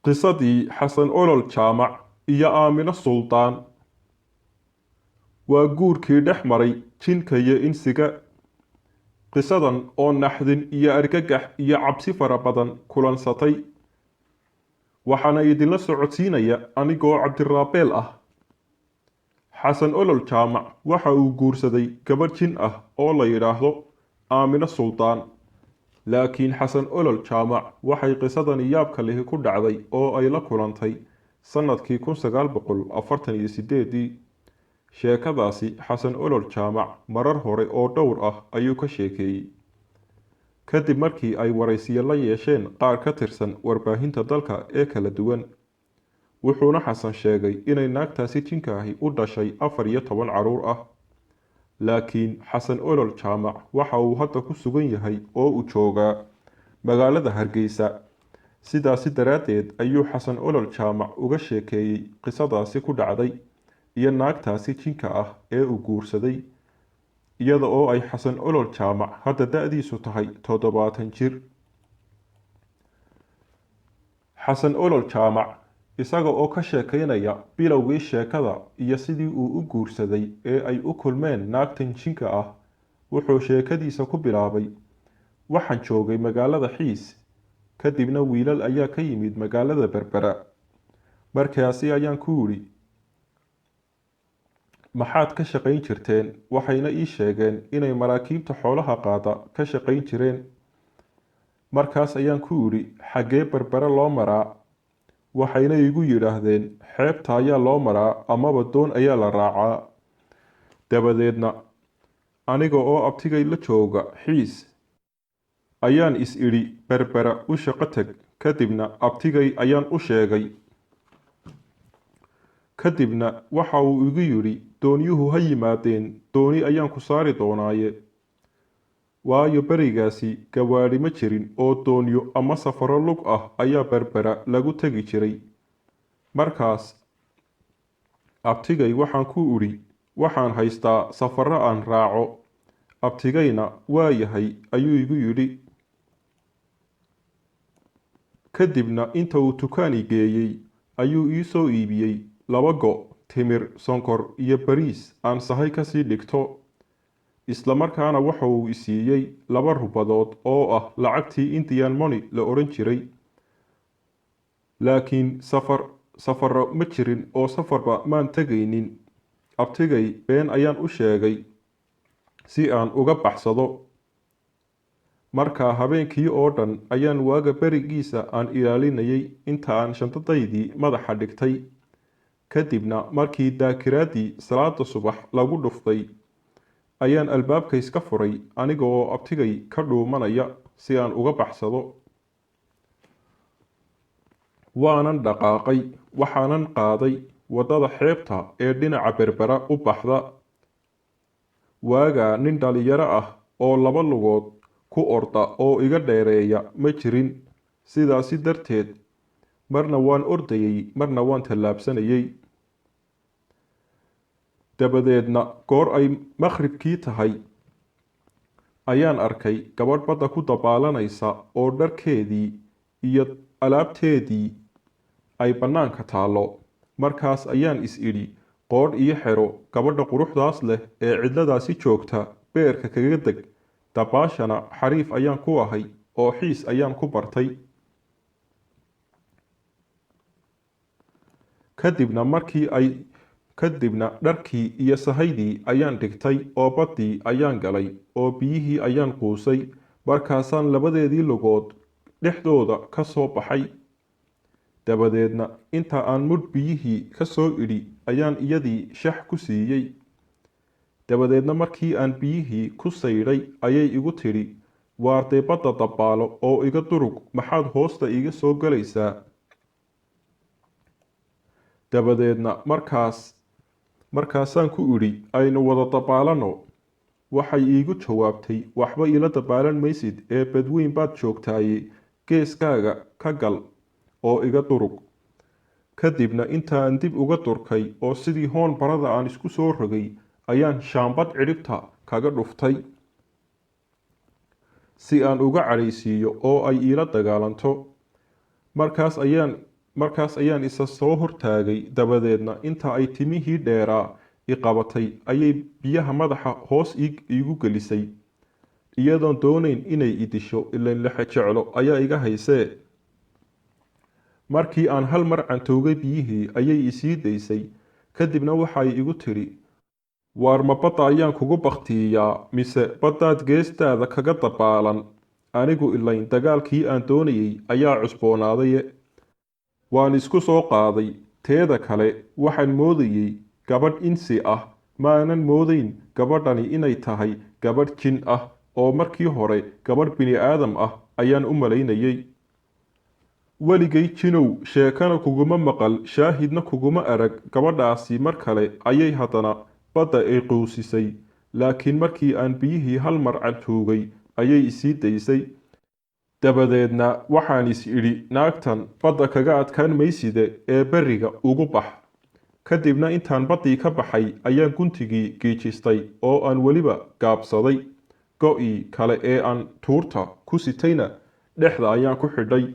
Qisadii Xasan Olol Jaamac iyo Aamino Suldaan waa guurkii dhex maray jinka iyo insiga. Qisadan oo naxdin iyo argagax iyo cabsi fara badan kulansatay, waxaana idinla socodsiinaya anigoo Cabdiraabeel ah. Xasan Olol Jaamac waxa uu guursaday gabadh jin ah oo la yidhaahdo Aamino Suldaan, laakiin Xasan Olol Jaamac waxay qisadani yaabka lihi ku dhacday oo ay la kulantay sanadkii 1948-dii. Sheekadaasi Xasan Olol Jaamac marar hore oo dhowr ah ayuu ka sheekeeyey, kadib markii ay waraysiyo la yeesheen qaar ka tirsan warbaahinta dalka ee kala duwan. Wuxuuna Xasan sheegay inay naagtaasi jinka ahi u dhashay 14 caruur ah. Laakiin Xasan Olol Jaamac waxa uu hadda ku sugan yahay oo uu joogaa magaalada Hargeysa. Sidaasi daraaddeed ayuu Xasan Olol Jaamac uga sheekeeyey qisadaasi ku dhacday iyo naagtaasi jinka ah ee uu guursaday, iyada oo ay Xasan Olol Jaamac hadda da-diisu tahay 70 jir. Xasan Olol Jaamac isaga oo ka sheekeynaya bilowgii sheekada iyo sidii uu u guursaday ee ay u kulmeen naagtan jinka ah, wuxuu sheekadiisa ku bilaabay: waxaan joogay magaalada Xiis, kadibna wiilal ayaa ka yimid magaalada Berbera. Markaasi ayaan ku yidhi, maxaad ka shaqayn jirteen? Waxayna ii sheegeen inay maraakiibta xoolaha qaada ka shaqayn jireen. Markaas ayaan ku yidhi, xaggee Berbera loo maraa? Waxayna igu yidhaahdeen, xeebta ayaa loo maraa amaba doon ayaa la raacaa. Dabadeedna aniga oo abtigay la jooga Xiis ayaan is idhi Berbera u shaqo tag. Kadibna abtigay ayaan u sheegay. Kadibna waxa uu igu yidhi, doonyuhu ha yimaadeen, dooni ayaan ku saari doonaaye. Waayo berigaasi gawaadhi ma jirin oo doonyo ama safaro lug ah ayaa Berbera lagu tegi jiray. Markaas abtigay waxaan ku idhi, waxaan haystaa safaro aan raaco. Abtigayna waa yahay ayuu igu yidhi. Kadibna inta uu tukaan i geeyey ayuu ii soo iibiyey 2 go', timir, sonkor iyo bariis aan sahay kasii dhigto. Isla markaana waxa uu i siiyey 2 rubadood oo ah lacagtii Indian money la odhan jiray. Laakiin safarro ma jirin oo safarba maan tegaynin. Abtigay been ayaan u sheegay si aan uga baxsado. Markaa habeenkii oo dhan ayaan waaga berigiisa aan ilaalinayay inta aan shantadaydii madaxa dhigtay. Kadibna markii daakiraaddii salaada subax lagu dhuftay ayaan albaabka iska furay aniga oo abtigay ka dhuumanaya si aan uga baxsado. Waanan dhaqaaqay, waxaanan qaaday waddada xeebta ee dhinaca Berbera u baxda. Waagaa nin dhalinyaro ah oo 2 lugood ku orda oo iga dheereeya ma jirin. Sidaasi darteed marna waan ordayay, marna waan tallaabsanayay. Dabadeedna goor ay maqribkii tahay ayaan arkay gabadh badda ku dabaalanaysa oo dharkeedii iyo alaabteedii ay bannaanka taallo. Markaas ayaan is idhi, qoodh iyo xero gabadha quruxdaas leh ee cidladaasi joogta beerka kaga deg. Dabaashana xariif ayaan ku ahay oo Xiis ayaan ku bartay. Kadibna markii ay kadibna dharkii iyo sahaydii ayaan dhigtay oo baddii ayaan galay oo biyihii ayaan quusay. Markaasaan labadeedii lugood dhexdooda ka soo baxay. Dabadeedna inta aan mudh biyihii ka soo idhi ayaan iyadii shax ku siiyey. Dabadeedna markii aan biyihii ku saydhay ayay igu tidhi, waardee badda dabaalo oo iga durug, maxaad hoosta iiga soo galaysaa? Dabadeedna markaasaan ku idhi, aynu wada dabaalano. Waxay iigu jawaabtay, waxba ila dabaalan maysid ee badweyn baad joogtaaye, geeskaaga ka gal oo iga durug. Kadibna intaan dib uga durkay oo sidii hoon barada aan isku soo rogay ayaan shaambad cidhibta kaga dhuftay si aan uga cadhaysiiyo oo ay iila dagaalanto. Markaas ayaan Markaas ayaan isa soo hortaagay, dabadeedna inta ay timihii dheeraa i qabatay ayay biyaha madaxa hoos iigu gelisay, iyadoon doonayn inay i disho, ilayn lexejeclo ayaa iga haysee. Markii aan hal mar cantoogay biyihii ayay isii daysay. Kadibna waxay igu tidhi, waar ma badda ayaan kugu bakhtiiyaa mise baddaad geestaada kaga dabaalan? Anigu ilayn dagaalkii aan doonayay ayaa cusboonaadaye. Waan isku soo qaaday. Teeda kale waxaan moodayay gabadh insi ah, maanan moodayn gabadhani inay tahay gabadh jin ah, oo markii hore gabadh bini'aadam ah ayaan u malaynayay. Weligay jinow sheekana kuguma maqal, shaahidna kuguma arag. Gabadhaasi mar kale ayay haddana badda ay quusisay, laakiin markii aan biyihii hal mar cantuugay ayay isii daysay. Dabadeedna waxaan is idhi, naagtan badda kaga adkaan mayside ee berriga ugu bax. Kadibna intaan baddii ka baxay ayaan guntigii giijistay oo aan weliba gaabsaday. Go'ii kale ee aan tuurta ku sitayna dhexda ayaan ku xidhay.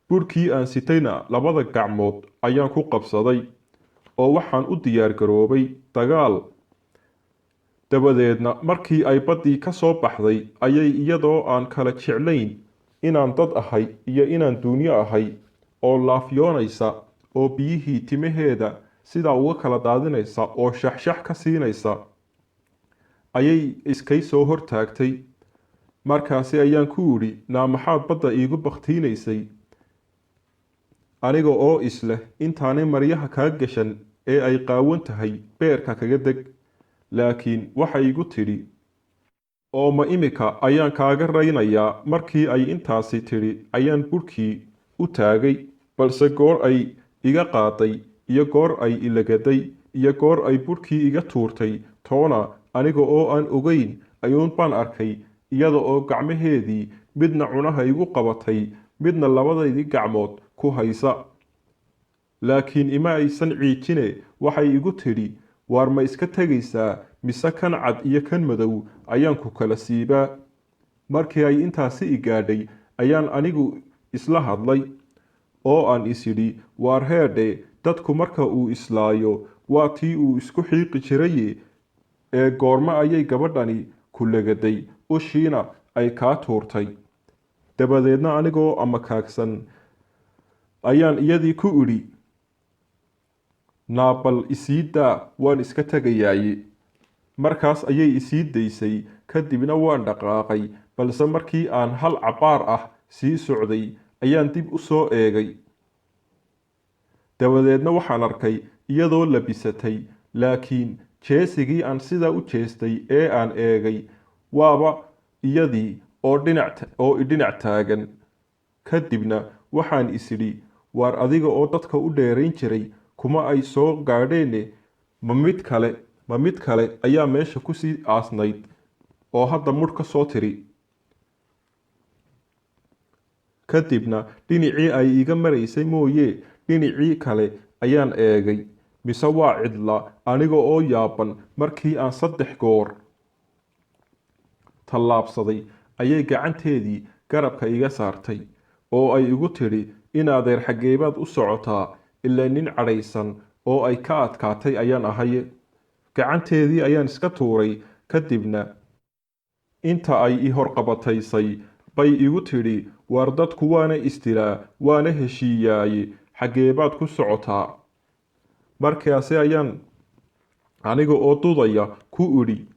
Budhkii aan sitayna labada gacmood ayaan ku qabsaday, oo waxaan u diyaar garoobay dagaal. Dabadeedna markii ay baddii ka soo baxday ayay iyadoo aan kala jeclayn inaan dad ahay iyo inaan duunyo ahay, oo laafyoonaysa oo biyihii timaheeda sidaa uga kala daadinaysa oo shaxshax ka siinaysa, ayay iskay soo hortaagtay. Markaasi ayaan ku idhi, naa maxaad badda iigu bakhtiinaysay? Aniga oo isleh intaanay maryaha kaa gashan ee ay qaawan tahay beerka kaga deg. Laakiin waxay igu tidhi, oo ma imika ayaan kaaga raynayaa? Markii ay intaasi tidhi ayaan budhkii u taagay, balse goor ay iga qaaday iyo goor ay ilagaday iyo goor ay budhkii iga tuurtay toona aniga oo aan ogeyn ayuun baan arkay iyada oo gacmaheedii midna cunaha igu qabatay, midna labadaydii gacmood ku haysa. Laakiin ima aysan ciijine, waxay igu tidhi, waar ma iska tegaysaa mise kan cad iyo kan madow ayaan ku kala siibaa? Markii ay intaasi i gaadhay ayaan anigu isla hadlay oo aan is idhi, waar heedhe, dadku marka uu islaayo waa tii uu isku xiiqi jiraye, ee goorma ayay gabadhani ku lagaday, ushiina ay kaa tuurtay? Dabadeedna anigoo amakaagsan ayaan iyadii ku idhi, naa bal isii daa, waan iska tegayaaye. Markaas ayay isii daysay, kadibna waan dhaqaaqay, balse markii aan hal cabbaar ah sii socday ayaan dib u soo eegay. Dabadeedna waxaan arkay iyadoo labisatay, laakiin jeesigii aan sidaa u jeestay ee aan eegay waaba iyadii oo oo idhinac taagan. Kadibna waxaan is idhi, waar adiga oo dadka u dheerayn jiray kuma ay soo gaadheene, ma mid kale ayaa meesha ku sii aasnayd oo hadda mudh ka soo tiri? Kadibna dhinacii ay iga maraysay mooye dhinacii kale ayaan eegay, mise waa cidla. Aniga oo yaaban markii aan 3 goor tallaabsaday ayay gacanteedii garabka iga saartay oo ay igu tidhi, inaadeer xaggeebaad u socotaa? Ilaa nin cadhaysan oo ay ka adkaatay ayaan ahaye. Gacanteedii ayaan iska tuuray. Kadibna inta ay i horqabataysay bay igu tidhi, waar dadku waana isdilaa waana heshiiyaaye, xaggeebaad ku socotaa? Markaasi ayaan aniga oo dudaya ku idhi,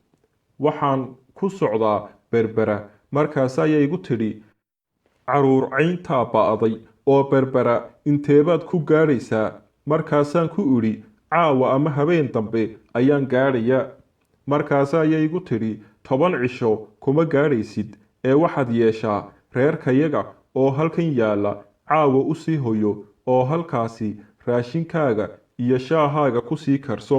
waxaan ku socdaa Berbera. Markaasi ayay igu tidhi, caruur cayntaa ba'day oo Berbera inteebaad ku gaadhaysaa? Markaasaan ku idhi, caawa ama habeen dambe ayaan gaadhayaa. Markaasi ayay igu tidhi, 10 cisho kuma gaadhaysid, ee waxaad yeeshaa reerkayaga oo halkan yaalla caawa u sii hoyo, oo halkaasi raashinkaaga iyo shaahaaga ku sii karso.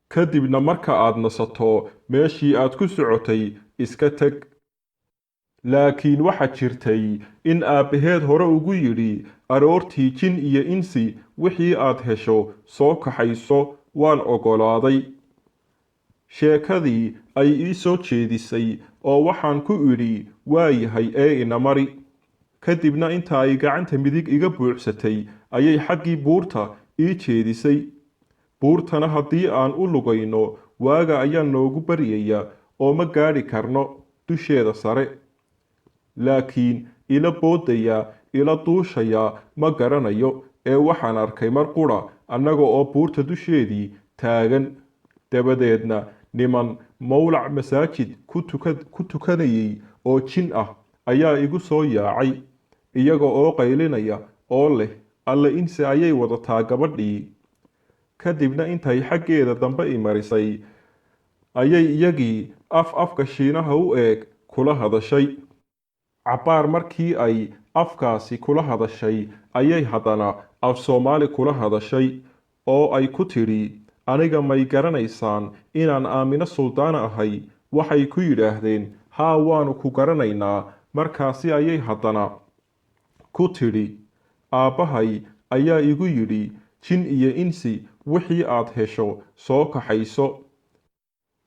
Kadibna marka aad nasato meeshii aad ku socotay iska tag. Laakiin waxa jirtay in aabbaheed hore ugu yidhi, aroortii jin iyo insi wixii aad hesho soo kaxayso, waan oggolaaday. Sheekadii ay ii soo jeedisay oo waxaan ku idhi, waa yahay ee ina mari. Kadibna inta ay gacanta midig iga buuxsatay ayay xaggii buurta ii jeedisay. Buurtana haddii aan u lugayno, waaga ayaa noogu baryaya oo ma gaadhi karno dusheeda sare. Laakiin ila boodaya, ila duushaya ma garanayo, ee waxaan arkay mar qura annaga oo buurta dusheedii taagan. Dabadeedna niman mowlac masaajid ku tukanayay oo jin ah ayaa igu soo yaacay, iyaga oo qaylinaya oo leh, "Alle, insi ayay wadataa gabadhii." Kadibna intay xaggeeda dambe i marisay ayay iyagii af afka Shiinaha u eeg kula hadashay. Cabbaar markii ay afkaasi kula hadashay ayay haddana af Soomaali kula hadashay oo ay ku tidhi, "Aniga may garanaysaan inaan Aamino Suldaan ahay?" Waxay ku yidhaahdeen, "Haa, waanu ku garanaynaa." Markaasi ayay haddana ku tidhi, "Aabbahay ayaa igu yidhi, jin iyo insi wixii aad hesho soo kaxayso.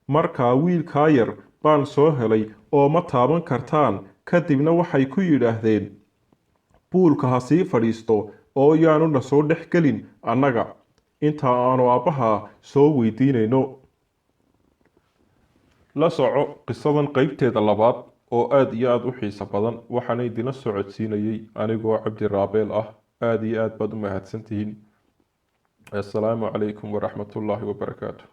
Markaa wiilkaa yar baan soo helay oo ma taaban kartaan." Kadibna waxay ku yidhaahdeen, "Buulka ha sii fadhiisto oo yaanuna soo dhex gelin annaga inta aanu aabbaha soo weydiinayno." La soco qisadan qeybteeda labaad oo aada iyo aada u xiiso badan. Waxaana idinla socodsiinayay anigoo Cabdi Raabeel ah. Aada iyo aad baad u mahadsantihiin. Assalaamu calaykum waraxmatullaahi wabarakaatu.